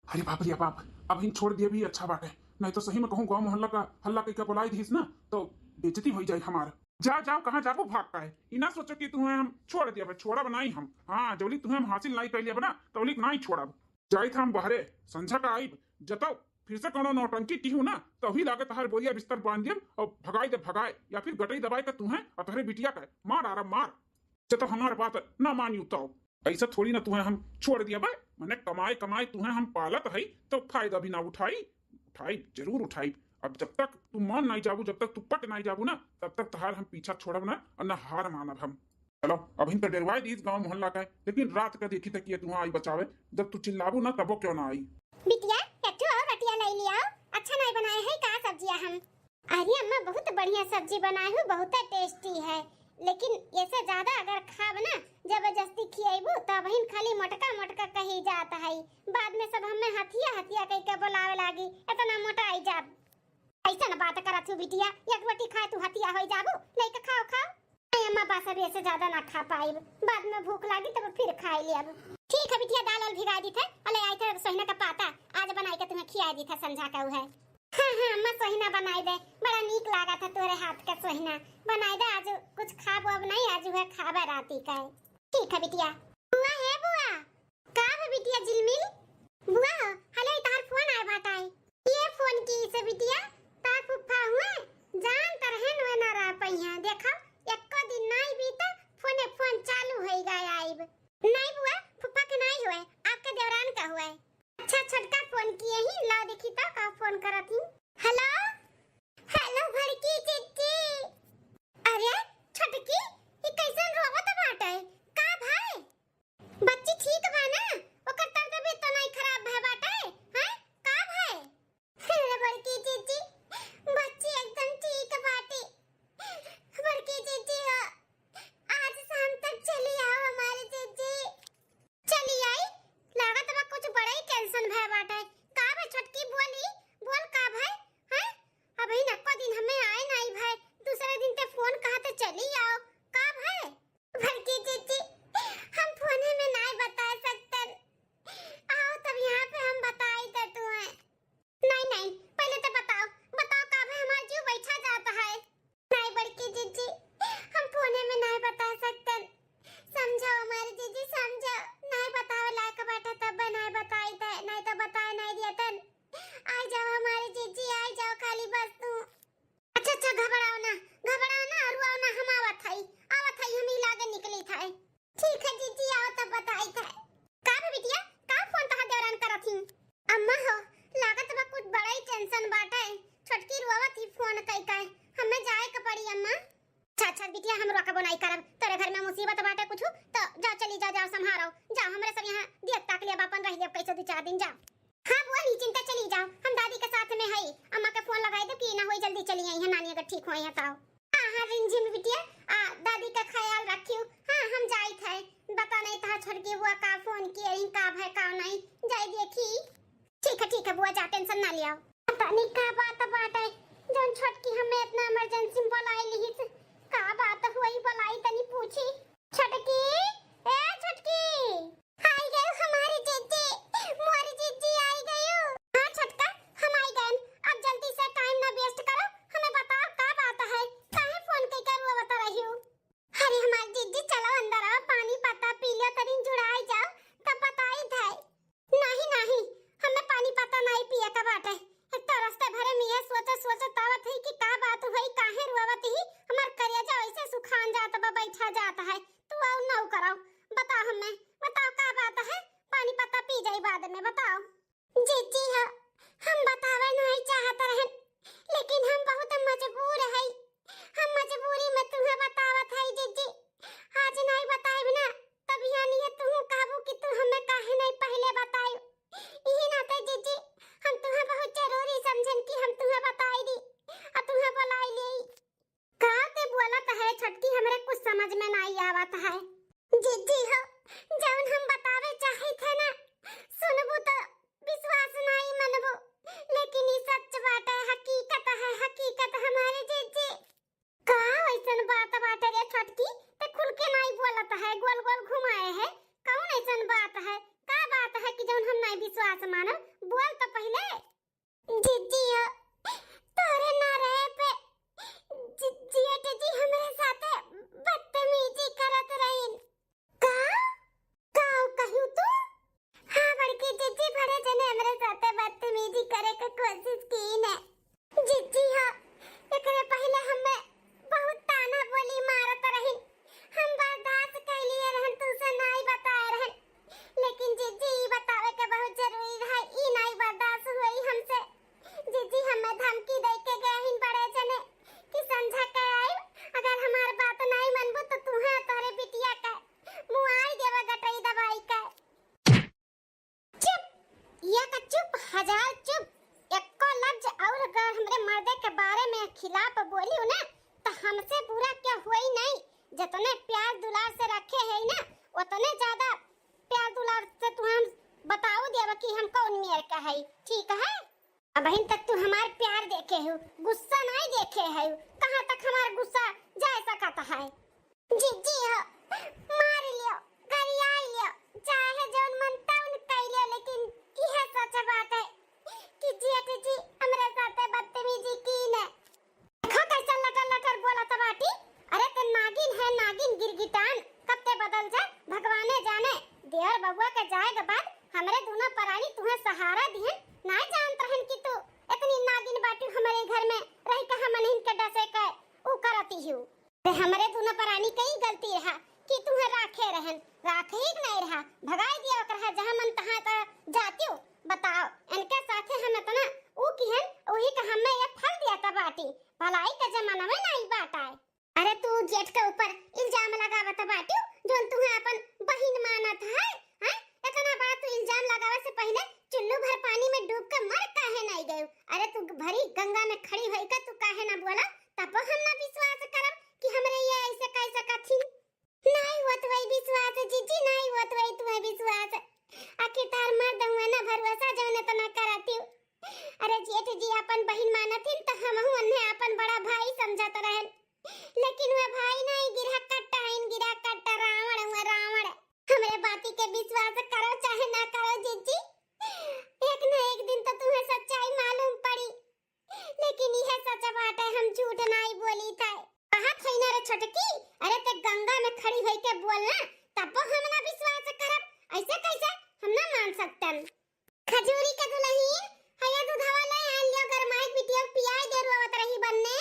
अरे बाप रे बाप, अबहिन छोड़ दिया भी अच्छा बाटे, नहीं तो सही में कहूँ गाँव मोहल्ला का हल्ला कइके बुलाई दिहिस ना तो बेइज्जती होइ जाई हमार। जा, जाओ, कहाँ जाबो भाग का है? ई ना सोचो कि तुम्हें हम छोड़ दिया, छोड़ब नाई हम। हाँ, जौली तुम्हें हम हासिल नाई कर लिया ना, तौली नाई छोड़ब। जाइत हम बहरे, संझा का आइब, जतौ फिर से कोनो नौटंकी किहू ना, तभी लागे तहार बोरिया बिस्तर बांध दियब और भगाई दे भगाए, या फिर गटई दबाए के तुम्हें और तोहरे बिटिया के मार डारब मार। जतौ हमार बात ना मानियो तो ऐसा थोड़ी ना तुम्हें हम छोड़ दिया बे, मने कमाए कमाए तुम्हें हम पालत है तो फायदा भी ना उठाई, उठाई, जरूर उठाई। अब जब तक तू मान नहीं जाबू, जब तक तू पट नहीं जाबू ना, तब तक तहार हम पीछा छोड़ब ना और ना हार मानब हम। चलो, अबहिन तो डेरवाए दीस गाँव मोहल्ला का, लेकिन रात का देखी तक ये तुहाँ आई बचावे, जब तू चिल्लाबू ना तबो क्यों ना आई। बिटिया, एक ठो और रोटिया ले लिया, अच्छा नहीं बनाए है का सब्जिया हम? अरे अम्मा, बहुत बढ़िया सब्जी बनाए हो, बहुत टेस्टी है, लेकिन ऐसे ज्यादा अगर खाब ना, जबरदस्ती खियाबू तो अबहिन खाली मोटका मोटका कही जात है, बाद में सब हमें हथिया हथिया कह के बुलावे लागी, इतना मोटा आई जाब। ऐसा ना बात करत हूँ बिटिया, एक रोटी खाए तू हथिया हो जाबू, लेके खाओ खाओ। नहीं अम्मा, बस अभी ऐसे ज्यादा ना खा पाइब, बाद में भूख लागी तब फिर खाई लेब। ठीक है बिटिया, दाल वाल भिगा दी थे, अले आई थे सोहिना का पाता, आज बनाई के तुम्हें खिया दी थे संझा का है। हाँ हाँ अम्मा, सोहिना बनाई दे, बड़ा नीक लागा था तोरे हाथ का सोहिना। बनाई दे, आज कुछ खाब अब नहीं, आज वह खाबे राती का है। ठीक है बिटिया। बुआ है बुआ। का है बिटिया झिलमिल? बुआ हो, हेलो, ई तहार फोन आए बाटा है। ये फोन की से बिटिया, तार फुफ्फा हुए, जान तरहन हुए ना रह पइहें। देखो, एको दिन नाई बीता, फोने फोन चालू होई गए आइब। नाई बुआ, फुफ्फा के नाई हुए, आपके देवरान का हुए। अच्छा, छोटका फोन किए ही, लाओ देखी तो का फोन करत ही। हेलो, हेलो बड़की चिच्ची। अरे छोटकी, ई कैसन रोवत बाटे? का भाई? बच्ची ठीक बा ना? ओकर तर तबीयत तो नहीं खराब भय बाटे? हैं? का भय? अरे बड़की जीजी, बच्ची एकदम ठीक बाटे। बड़की जीजी हो, आज शाम तक चली आओ हमारी जीजी। चली आई, लागत बा कुछ बड़ा ही टेंशन भय बाटे। का भय छोटकी, बोली, बोल का भय? हैं? अबही नको दिन हमें आए नाई भय, दूसरे दिन ते फोन कहा ते चली आओ। का भय? बड़की जीजी, हम फोने में नाई बता सकतन। आओ तब यहाँ पे हम बताई दे तुम्हें। नहीं, नहीं, पहले तो बताओ, बताओ का भय, हमार जीव बैठा जाता है। नहीं बड़की जीजी, हम फोने में नाई बता सकतन। समझाओ हमारी जीजी, समझाओ। नाई बतावे लायक बाटे तब नाई बताई दे, नहीं तो बताए नाई दिया तन। आई जाओ हमारी जीजी, आई जाओ खाली बस तू। अच्छा, अच्छा, घबराओ ना, घबराओ ना, रुआओ ना, हम आवत हई, आवत हई, हम ही लागे निकली था। ठीक है जीजी, आओ तब बताई था। का भय बिटिया, का फोन तहार देवरान करत ही? अम्मा हो, लागत बा कुछ बड़ा ही टेंशन बाटे। छोटकी रुआवत ही फोन कई कई, हमें जाए के पड़ी अम्मा। अच्छा, अच्छा बिटिया, हम रोकबो नाई करब, तोरे घर में मुसीबत बाटे कुछ, तो जाओ, चली जाओ, जाओ, संभारो, जाओ, हमरे सब यहाँ दियत ताक लिया बापन रह लिया कैसे दो चार दिन, जाओ। हाँ बुआ, निश्चिंता चली जाओ, हम दादी के साथ में हई। अम्मा के फोन लगाई दो कि ना होई, जल्दी चली आई है नानी, अगर ठीक होई है तो। हाँ, हाँ, रिमझिम बिटिया, आ, दादी का ख्याल रखियो। हाँ, हम जाइत है, बता नहीं था छोटकी बुआ का फोन किए रही, का भय का नहीं, जाई देखी। ठीक है, ठीक है बुआ, जा, टेंशन ना लियाओ। पता नहीं का बात बाटे, जौन छोटकी हमें इतना इमरजेंसी में बुलाई लिहिस, का बात हुई, बुलाई तनी पूछी। छोटकी, ए छोटकी। आई गयो हमारी जीजी, मोरी जीजी आई गयो। हाँ छोटका, हम आई गए। अब जल्दी से टाइम ना वेस्ट करो, हमें बताओ का बात है, काहे फोन के करुआ बता रही हो? अरे हमारी जीजी, चलो अंदर आओ, पानी पत्ता पी लो, तनी जुड़ाई जाओ, तब बताई थे। नहीं, नहीं, हमें पानी पत्ता नहीं पिए का बाटे। एक तो रस्ते भरे में ये सोचे, सोचे तावत है कि का बात हुई, काहे रुआवत ही, हमार करेजा ऐसे सुखान जात बा, बैठा जात है। तू आओ नौ कराओ, बताओ हमें, बताओ का बात है, पानी पत्ता पी जाई बाद में, बताओ। जीजी हो, हम बतावे नहीं चाहत रहन, लेकिन हम बहुत मजबूर है, हम मजबूरी में तुम्हें बतावत है जीजी। आज नहीं बताइब ना, तब यानी ये तुहू कहबू कि तू हमें काहे नहीं पहले बताई। यही नाते जीजी, हम तुम्हें बहुत जरूरी समझन कि हम तुम्हें बताई दी और तुम्हें बुलाई ले। का ते बोलत है छोटकी, हमरे कुछ समझ में नहीं आवत है। जीजी हो, जौन हम बतावे चाहित है ना, सुनबू तो विश्वास नहीं मनबू, लेकिन ई सच बात है, हकीकत है, हकीकत हमारे जीजी। का ऐसन बात बाटे रे छोटकी? ते खुल के नाई बोलत है, गोल गोल घुमाए है। कौन ऐसन बात है? का बात है कि जौन हम नाई विश्वास मानब? बारे में खिलाफ बोलियो ना, तो हमसे बुरा क्या हुई नहीं। जितने प्यार दुलार से रखे है ना, उतने ज्यादा प्यार दुलार से तू हम बताओ देव कि हम कौन मेर का है, ठीक है? अबहिन तक तू हमार प्यार देखे हो, गुस्सा नहीं देखे हो। कहाँ तक हमार गुस्सा जा सकत है? जीजी हो, मार लियो, गरियाई लियो, चाहे जौन मन तौन कई लियो, लेकिन यह सच बात है कि जेठ जी हमरे साथे बदतमीजी की ने। देखो कैसन लटर लटर बोलत बाटी। अरे ते नागिन है, नागिन गिरगिटान, कब ते बदल जा, भगवाने जाने। देवर बबुआ के जाए के बाद हमरे दोनों परानी तुहे सहारा दिहन, ना जानत रहन कि तू इतनी नागिन बाटी, हमरे घर में रह के हमन इनके डसे के ऊ करती हूँ। ते हमरे दोनों परानी के ही गलती रहा कि तुहे राखे रहन, राखे ही नहीं रहा, भगाई दिया ओकरा, जहाँ मन तहाँ त जातियो। बताओ, इनके साथे हम इतना ऊ किहन, वही का हमें ये फल दिया था बाटी। भलाई का जमाना में नहीं बाटा है। अरे तू जेठ के ऊपर इल्जाम लगावत बाटियो, जोन तुहे अपन बहिन मानत है, हैं? इतना बड़ा तू इल्जाम लगावे से पहले चुल्लू भर पानी में डूब के मर काहे नहीं गयो? अरे तू भरी गंगा में खड़ी होई के तू काहे ना बोला? तब हम ना विश्वास करब कि हमरे ये ऐसे कह सकत ही। नहीं होत वही विश्वास जीजी, नहीं होत वही तुम्हें विश्वास। आखिर तार मर्द हुए ना भरोसा जौन इतना करती हूँ। अरे जेठ जी अपन बहिन मानत हिन तो हमहू उन्हें अपन बड़ा भाई समझत रहन, लेकिन वह भाई नहीं, गिरह कट्टा है, गिरह कट्टा रावण हुआ, रावण। हमरे बाती के विश्वास करो चाहे ना करो जीजी, एक न एक दिन तो तुम्हें सच्चाई मालूम पड़ी। लेकिन यह सच बात है, हम झूठ नहीं बोली थे। कहा थे ना रे छोटकी, अरे ते गंगा में खड़ी होई के बोलना, तब हम ना विश्वास करब। ऐसे कैसे हम ना मान सकतन। खजूरी के दुलहिन, हया दूधवा ले आन लियो, गरमाई बिटिया पियाई दे, रोवत रही बन्ने।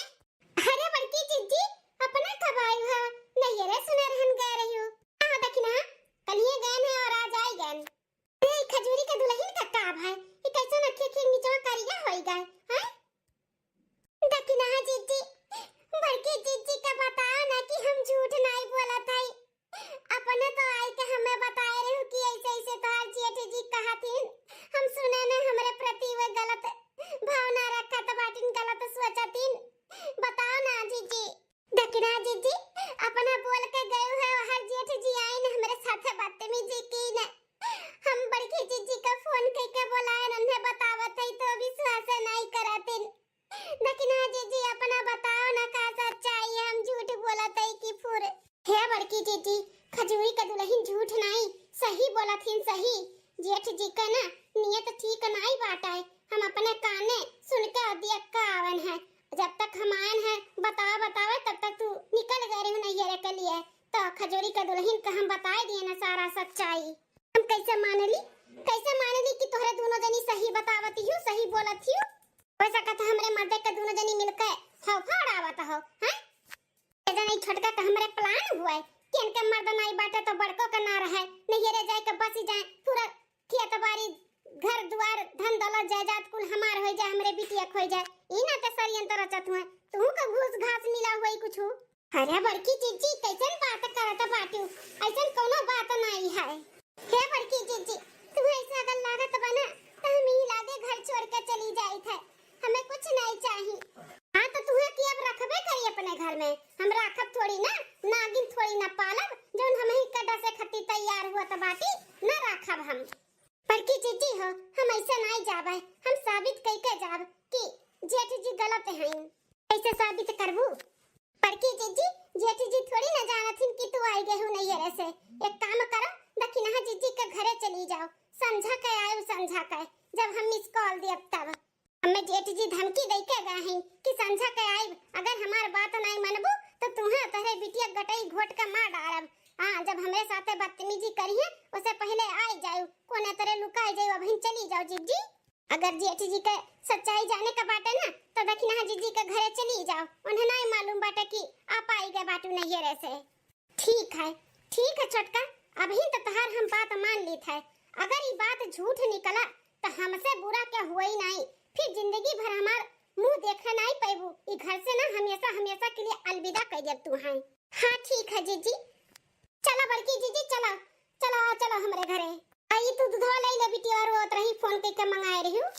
अरे बड़की जीजी, अपना कब आई है? नहीं रे, सुने रहन गए रही हूँ। आहो देखी ना, कलिए गए हैं और आज आई गए। ए, खजूरी के दुलहिन का का भाई? ये कैसे नखे के निचवा करिया होई गए, हैं? देखी ना जीजी, बड़की जीजी का बताओ ना कि हम झूठ नहीं बोलत हई। अपने तो आई के हमें बताए रहू कि ऐसे ऐसे तोहार जेठ जी कहत हिन। हम सुने न हमरे प्रति वे गलत भावना रखत बाटिन, गलत सोचतिन। बताओ ना जीजी। देखी ना जीजी, अपना बोल के गयो है, हर जेठ जी आइन हमरे साथे बदतमीजी की न। हम बड़की जीजी का फोन कई के बोलाए, नन्हे बतावत है तो विश्वास नहीं करतिन। देखी ना जीजी, अपना बताओ ना का सच्चाई है, हम झूठ बोलत है कि फुर। हे बड़की जीजी, खजूरी के दुलहिन झूठ नाई, सही बोलत हिन, सही। जेठ जी के ना नियत ठीक नाई बाटे। हम अपने काने सुन के अदियक्का आवन है। जब तक हम आयन है बतावे बतावे, तब तक तू निकल गए रहू नैहरे के लिए। तो खजूरी के दुलहिन का हम बताए दिए ना सारा सच्चाई। हम कैसे मान ली, कैसे मान ली कि तोहरे दोनों जनी सही बतावत हियो, सही बोलत हियो? हो सकत है हमरे मर्दे के दोनों जनी मिलके हौफा उड़ावत हो, हैं? ये जनी छोटका का हमरे प्लान हुए कि इनके मर्द नाई बाटे तो बड़को का ना रहे, नैहरे जाए के बसी जाए, पूरा खेत बाड़ी, घर दुआर, धन दौलत, जायदाद कुल हमार हो जाए, हमरे बिटिया खो जाए। ई ना ते षड्यंत्र रचत हुए, तू का घूस घास मिला हुआ ही कुछ। अरे बड़की जीजी, कैसन बात करत बाटू? ऐसन कोनो बात नाई है। हे बड़की जीजी, तुम्हें ऐसा अगर लागत बना, तो हम ही लागे घर छोड़ के चली जाई थे। हमें कुछ नहीं चाहिए। हाँ, तो तुम्हें की अब रखबे करी अपने घर में, हम राखब थोड़ी ना, नागिन थोड़ी ना पालब, जौन हम ही कड्डा से खत्ती तैयार हुआ त बाटी, ना राखब हम। बड़की जीजी हो, हम ऐसे नाई जाबे, हम साबित कई के जाब कि जेठ जी गलत हैं। कैसे साबित करबू? बड़की जीजी, जेठ जी थोड़ी ना जानत हिन कि तू आई गए हो नैहरे से। एक काम करो, दखिनहा जीजी के घरे चली जाओ, संझा के आयो, संझा के, जब हम मिस कॉल दियब तब। हमें जेठ जी धमकी दे के गए हैं कि संझा के आइब, अगर हमार बात नहीं मनबू तो तुम्हें तोहरे बिटिया गटई घोट के मार डारब। हाँ, जब हमरे साथे बदतमीजी करिए, उसे पहले आई जाओ, कोने तरे लुकाई जाओ, अबहिन चली जाओ जीजी। अगर जेठ जी के सच्चाई जाने का बाटे ना, तो दखिनहा जीजी के घरे चली जाओ, उन्हें नहीं मालूम बाटे कि आप आई गए बाटू नैहरे से। ठीक है, ठीक है छोटका, अबहिन तो तहार हम बात मान ली थे। अगर ई बात झूठ निकला तो हमसे बुरा क्या हुई नहीं, फिर जिंदगी भर हमार मुंह देखे नहीं पैबू। ई घर से ना हमेशा हमेशा के लिए अलविदा कह देब तू हैं। हाँ ठीक है जीजी, चला बड़की जीजी, चला, चला, चला हमरे घरे। आई तू दूधवा ले ले बिटिया, रोत रही, फोन कई के मंगाए रही हूँ।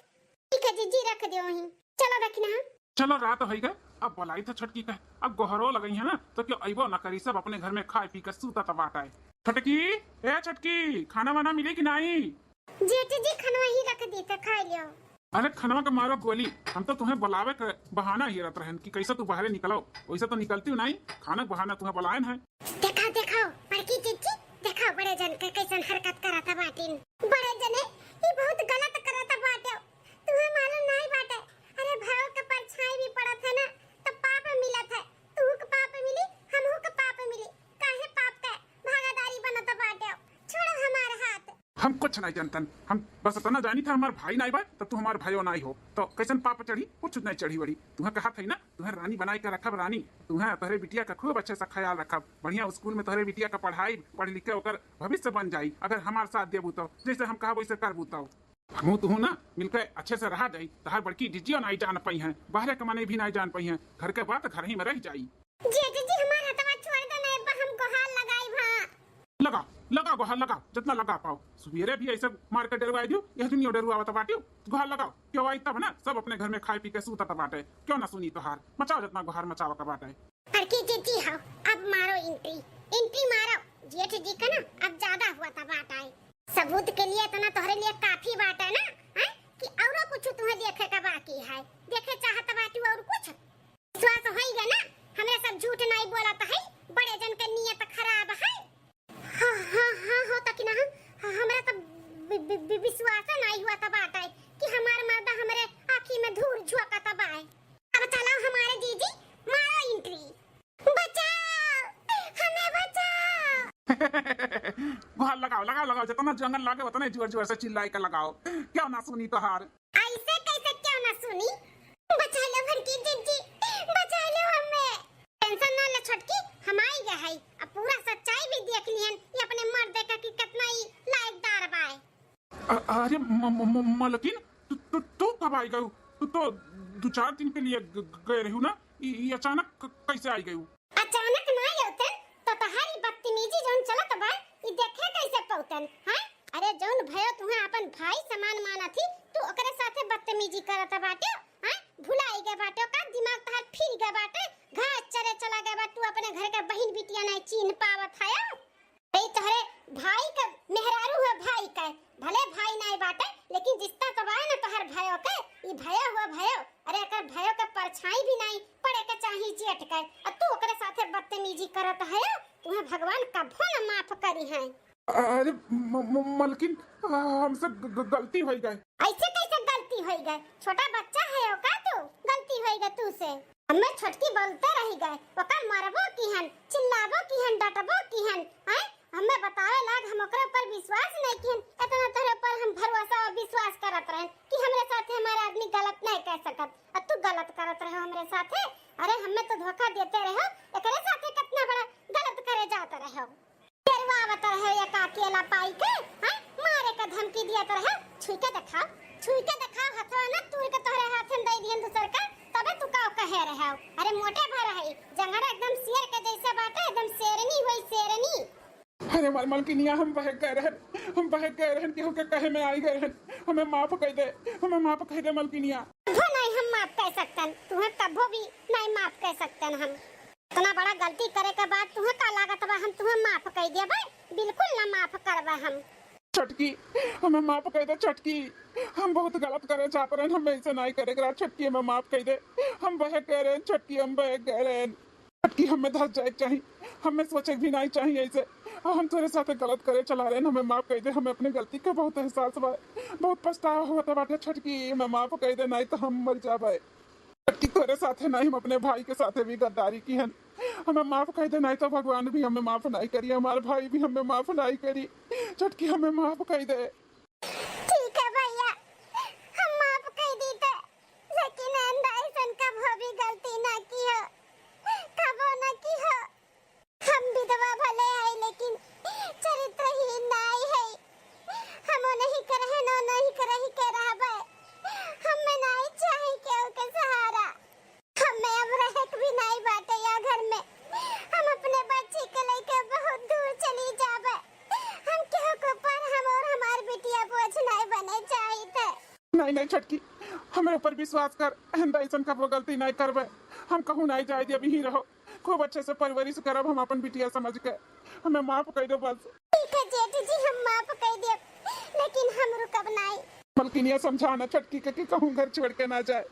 ठीक है जीजी, रख दियो वहीं। चला दखिनहा। चलो, रात होइ गए, अब बोलाई थे छोटकी कहे, अब गोहरो लगई है ना, तो क्यों अइबो ना करी, सब अपने घर में खाए पी के सूतत बाटे। छोटकी, ए छोटकी, खाना वाना मिली कि नाई? जेठ जी, खनवा ही रख दी थे, खाई लियो। अरे, खनवा के मारो गोली, हम तो तुम्हें बुलावे के बहाना ही रहत रहन कि कैसे तू बाहरे निकलो, वैसे तो निकलती नाई, खाना के बहाना तुम्हें बुलायन है। देखा, देखा, बड़की जीजी, देखा बड़े जन के कैसन हरकत करत बाटिन। बड़े जने, ई बहुत गलत करत बाटे, तुम्हें मालूम नाई बाटे। अरे, भाव के परछाई भी पड़त है ना, तो पाप मिलत है, तू के पाप मिली, हमहू के पाप मिली। काहे पाप के भागीदारी बनत बाटे? छोड़ो हमार हाथ। हम कुछ नहीं जानतन, हम बस इतना जानी था, हमार भाई नाई बा, तो तू हमार भाईओ नाई हो, तो कैसन पाप चढ़ी? कुछ नहीं चढ़ी वढ़ी। तुम्हें कहा था ना, तुम्हें रानी बनाए के रखब, रानी। तुम्हें, तोहरे बिटिया का खूब अच्छे से ख्याल रखब, बढ़िया स्कूल में तोहरे बिटिया का पढ़ाई, पढ़ लिख के ओकर भविष्य बन जाई, अगर हमार साथ देबू तो, जैसे हम कहब वैसे करबू तो। हमहू तुहू ना मिलके अच्छे से रहा जाई, तोहार बड़की जीजियो नाई जान पइहैं, बाहरे के मनई भी नाई जान पइहैं, घर के बात घर ही में रह जाई। जीजी, हमार हथवा छोड़ दे, नाई बा हम गोहार लगाई भा। लगा, लगा गोहार, लगा, जितना लगा पाओ। सुबेरे भी ऐसे मार के डरवाई दियो, यह दुनिया डरवावत बाटियो। गोहार लगाओ, क्यों आई तब ना, सब अपने घर में खाए पी के सूतत बाटे, क्यों ना सुनी तोहार, मचाओ जितना गोहार मचावा का बाटे। बड़की जीजी हो, अब मारो entry, entry मारो। जेठ जी का ना अब ज्यादा हुआ था बात आए। सबूत के लिए इतना तोहरे लिए काफी बात है ना, हैं? कि औरो कुछ तुम्हें देखे का बाकी है, देखे चाहत बाटी और कुछ? विश्वास होई गया ना, हमरा सब झूठ नहीं बोलत है, बड़े जन के नियत खराब है। हाँ, हाँ, हाँ, हो तक ना हम, हाँ, हमरा तो बि-, बि-, बि-, विश्वास नहीं हुआ था बात है कि हमार मर्दा हमरे आँखी में धूर झोंकत बाए। अब चलो हमारे जीजी, मारो entry। बचाओ, हमें बचाओ। गुहार लगाओ, लगाओ, लगाओ, जितना जंगल लागे उतने जोर जोर से चिल्लाए के लगाओ, क्यों ना सुनी तोहार। ऐसे कैसे क्यों ना सुनी? बचा लो बड़की जीजी, बचा लो हमें। Tension ना ले छोटकी, हम आई गए है। अब पूरा सच्चाई भी देख लिहन, ये अपने मर्दे का कि कितना ही लायकदार बाए। अ-, अरे म-, म-, म-, मलकिन, तू, तू, तू कब आई गयू? तू तो दो चार दिन के लिए ग-, ग-, गए रहू ना, ई, ई अचानक क-, कैसे आई गयू? अचानक ना अउतन, तो तोहारी बदतमीजी जौन चलत बा, ई देखे कैसे पउतन, हैं? अरे जौन भयो तुहे आपन भाई समान मानत ही, तू ओकरे साथे बदतमीजी करत बाटे, हैं? भुलाई गए बाटे का, दिमाग तोहार फिर गए बाटे, घास चरे चला गए बा, तू अपने घर के बहिन बिटिया नहीं चीन्ह पावत है। ई तोहरे भाई के मेहरारू है, भाई के, भले भाई नाई बाटे, लेकिन रिश्ता तो बाए ना तोहर भयो के, ई भयो हुआ भयो। अरे एकर भयो के परछाई भी नाई पड़े के चाही जेठ के, आ तू ओकरे साथे बदतमीजी करत है, तुम्हें भगवान कभो न माफ करी है। अरे म-, म-, मलकिन, आ, हमसे ग-, ग-, गलती होई गए। ऐसे कैसे गलती होई गए? छोटा बच्चा है हो का तू? गलती होई गए तू से। हमें छोटकी बोलते रही गए, ओकर मारबो किहन, चिल्लाबो किहन, डटबो किहन, हैं? हमें बतावे लाग हम ओकरे ऊपर विश्वास नहीं किहन, इतना तोहरे ऊपर हम भरोसा और विश्वास करत रहन कि हमरे साथे हमारे आदमी गलत नहीं कह सकत, और तू गलत करत रहो हमरे साथे। अरे हमें तो धोखा देते रहो, एकरे साथे कितना बड़ा गलत करे जात रहो। डरवावत रहे एक अकेला पाई के, हैं? मारे के धमकी दियत रहे। छुई के देखाओ, छुई के देखाओ, हथवा ना तूर के तोहरे हाथ में दे दिहन दूसर का, तबे तू का कहे रहे हो? अरे मोटे भर है, जंगड़ा एकदम शेर के जैसे बाटे, एकदम शेरनी होई शेरनी। अरे हमार मलकिनिया, हम बहक गए रहन, हम बहक गए रहन कि हमके कहे में आई गए रहन। हमें माफ कर दे, हमें माफ कर दे मलकिनिया। कभो नहीं हम माफ कर सकतन, तुम्हें कभो भी नहीं माफ कर सकतन हम। इतना बड़ा गलती करे के बाद तुम्हें का लागत बा हम तुम्हें माफ कर देबे? बिल्कुल ना माफ करबे हम। छोटकी, हमें माफ कर दे छोटकी, हम बहुत गलत करे चाहत रहन, हमें ऐसे नहीं करे के रहा छोटकी, हमें माफ कर दे, हम बहक गए रहन छोटकी, हम बहक गए रहन छोटकी, हमें धस जाए के चाही, हमें सोचे के भी नहीं चाही ऐसे, और हम तोरे साथे गलत करे चला रहन, हमें माफ कर दे, हमें अपने गलती का बहुत एहसास बा, बहुत पछतावा होता बाटे छोटकी, हमें माफ कर दे, नहीं तो हम मर जाबे। छोटकी तोरे साथे नहीं, हम अपने भाई के साथे भी गद्दारी किहन। हमें माफ कर दे, नहीं तो भगवान भी हमें माफ नहीं करी, हमार भाई भी हमें माफ नहीं करी। छोटकी हमें माफ कर दे। ठीक है भैया, हम माफ कर दी थे, लेकिन आइंदा ऐसन कभो भी गलती ना किहो, कभो ना किहो। हम विधवा भले है, लेकिन चरित्रहीन नाई है। हम नहीं करहन, नहीं करही के रहबे। हमें नाई चाही केहू के सहारा। हमें अब रहे के भी नाई बाटे या घर में। हम अपने बच्ची के लेके बहुत दूर चली जाबे। हम केहू के ऊपर हम और हमार बिटिया बोझ नाई बने चाहित है। नहीं, नहीं छोटकी, हमरे ऊपर विश्वास कर, आइंदा अइसन कबो गलती नाहीं करबे। हम कहूँ नाहीं जाए देब, यहीं रहो, खूब अच्छे से परवरिश करब हम अपन बिटिया समझ के। हमें माफ कइ दो बस। ठीक है जेठ जी, हम माफ कइ देब, लेकिन हम रुकब नाहीं। मलकिनिया, समझा ना छोटकी के कि कहूँ घर छोड़ के ना जाए,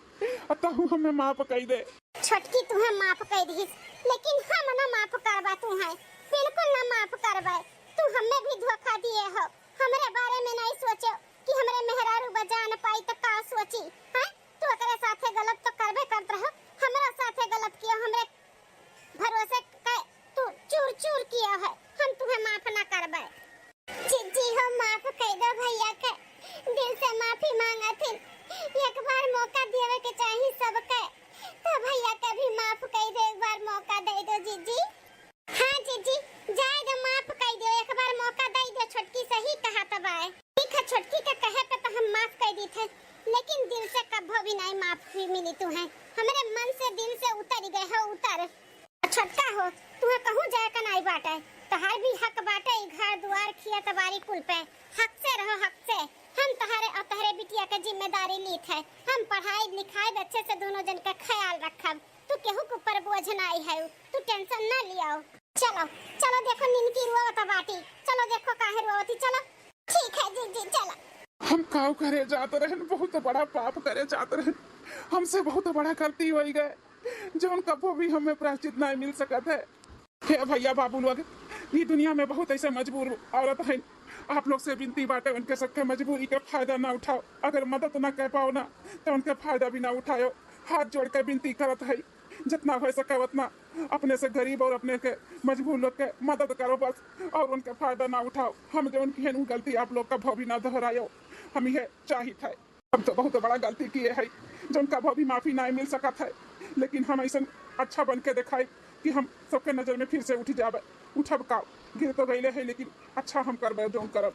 अ तहूँ हमें माफ कइ दे। छोटकी तुहें माफ कइ दिहिस, लेकिन हम ना माफ करबा तुहें, बिल्कुल ना माफ करबे। तू हमें भी धोखा दिए हो, हमरे बारे में नाहीं सोचो कि हमरे मेहरारू बजा न पाई त का सोची, हैं? तू ओकरे साथे गलत तो करबे करत रहो, हमरा साथे गलत कियो, हमरे भरोसे के तू चूर चूर कियो है, हम तुहें माफ ना करबे। जिज्जी हो, माफ कइ दो भैया के, दिल से माफी मांगत हिन। एक बार मौका देवे के चाही सबके, तो भैया के भी माफ कइ दो, एक बार मौका दइ दो जिज्जी। हाँ जिज्जी, जाए दो, माफ कइ दो, एक बार मौका दइ दो, छोटकी सही कहत बाय। ठीक है, छोटकी के कहे पे तो हम माफ कइ दीत है, लेकिन दिल से कभो भी नाहीं माफी मिली तुहें। हमरे मन से, दिल से उतर गए हो, उतर। छोटका हो, तुहें कहूँ जाए का नाहीं बाटे, तोहार भी हक बाटे, ई घर दुआर, खेत बारी कुल पे हक से रहो, हक से। हम तोहरे और तोहरे बिटिया के जिम्मेदारी लीत है, हम पढ़ाई लिखाई अच्छे से, दोनों जन का ख्याल रखब। तू केहू के ऊपर बोझ नाहीं है, तू tension ना लियाओ। चलो, चलो देखो निनकी रोवत बाटी, चलो देखो काहे रोवती, चलो। ठीक है जिज्जी, चलो। हम काव करे जात रहन, बहुत बड़ा पाप करे जात रहन, हमसे बहुत बड़ा गलती होइ गए, जौन कबो भी हमें प्रायश्चित नाहीं मिल सकत है। हे भैया बाबू लोग, ई दुनिया में बहुत ऐसे मजबूर औरत हैं, आप लोग से विनती बाटे, उनके सबके मजबूरी के फायदा ना उठाओ। अगर मदद ना कर पाओ ना, तो उनके फायदा भी ना उठाओ। हाथ जोड़ के विनती करत है, जितना हो सके उतना अपने से गरीब और अपने के मजबूर लोग के मदद करो बस, और उनके फायदा ना उठाओ। हम जौन किहन उ गलती आप लोग कभो भी ना दोहरायो, हम यह चाहित है। हम तो बहुत बड़ा गलती किए है, जौन कभो भी माफी नाहीं मिल सकत है, लेकिन हम अइसन अच्छा बन के देखाई कि हम सबके नजर में फिर से उठ जाबे। उठब का, गिर तो गईले है, लेकिन अच्छा हम करबे जौन करब।